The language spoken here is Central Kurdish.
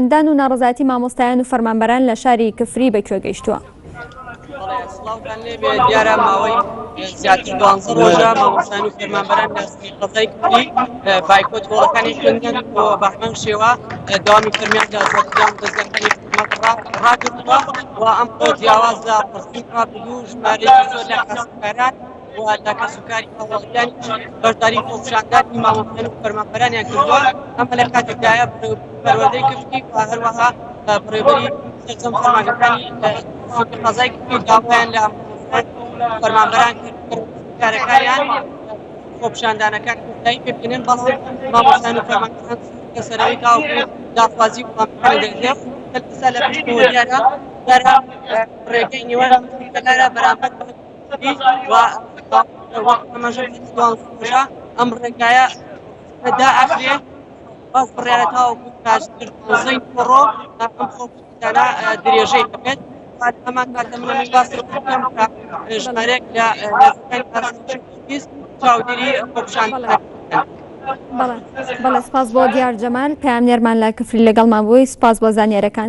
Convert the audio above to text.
خۆپیشاندان و ناڕەزایەتی مامۆستایان و فەرمانبەران لە شاری کفری بە کوێ گەیشتووە؟ بەڵێ سڵاوتان لێبێ دیارە ماوەی زیاتر دوانزە ڕۆژە مامۆستایان و فەرمانبەران لە سنووری قەزای کفری بایکۆت هۆڵەکانی خوێندن بۆ بە هەمان شێوە دەوامی فەرمیان لە زۆرترین دەزگاکانی حکومەت ڕاگرتووە و ئەمڕۆ جیاواز لە ڕۆژی ڕابردوو ژمارەیەکی زۆر لە کاسبکاران و لە کەسوکاری هاوڵاتیانیش بەشداری خۆپیشاندانی مامۆستایان و فەرمانبەرانیان کردووە ئەمە لە کاتێکدایە پەروەردەی کفری و هەروەها بەڕێوەبەری سەرجەم فەرمانگەکانی قەزای کفری داوایان لە فەرمانبەران کرد کارەکانیان خۆپیشاندانەکان کۆتایی پێ بهێنن بەڵام مامۆستایان و فەرمانبەران لەسەرەوەی تاوەکو داخوازی وڵامەکانی دەدرێت ئێستا لە پشتەوە دیارە دیارە ڕێگەی نێوان کەلارە بەرامبەر و وەک ئاماژە ڕۆژە ئەم ڕێگایە دائەخرێ باس بڕیارە تاوەکو کاتژمێر دوازدەی نیوەڕۆ ئەم خۆپیشاندانە درێژەی هەبێت هەمان کاتە من ئەمەش باس بکەم کە ژمارەیەک لە هێزەکانی ئاسایشی پۆلیس چاودێری خۆپیشاندانەکان دەکەن. بەڵێ بەڵێ سپاس بۆ دیار جەمال پەیامنێرمان لە کفری لەگەڵمان بووی سپاس بۆ زانیارەکان.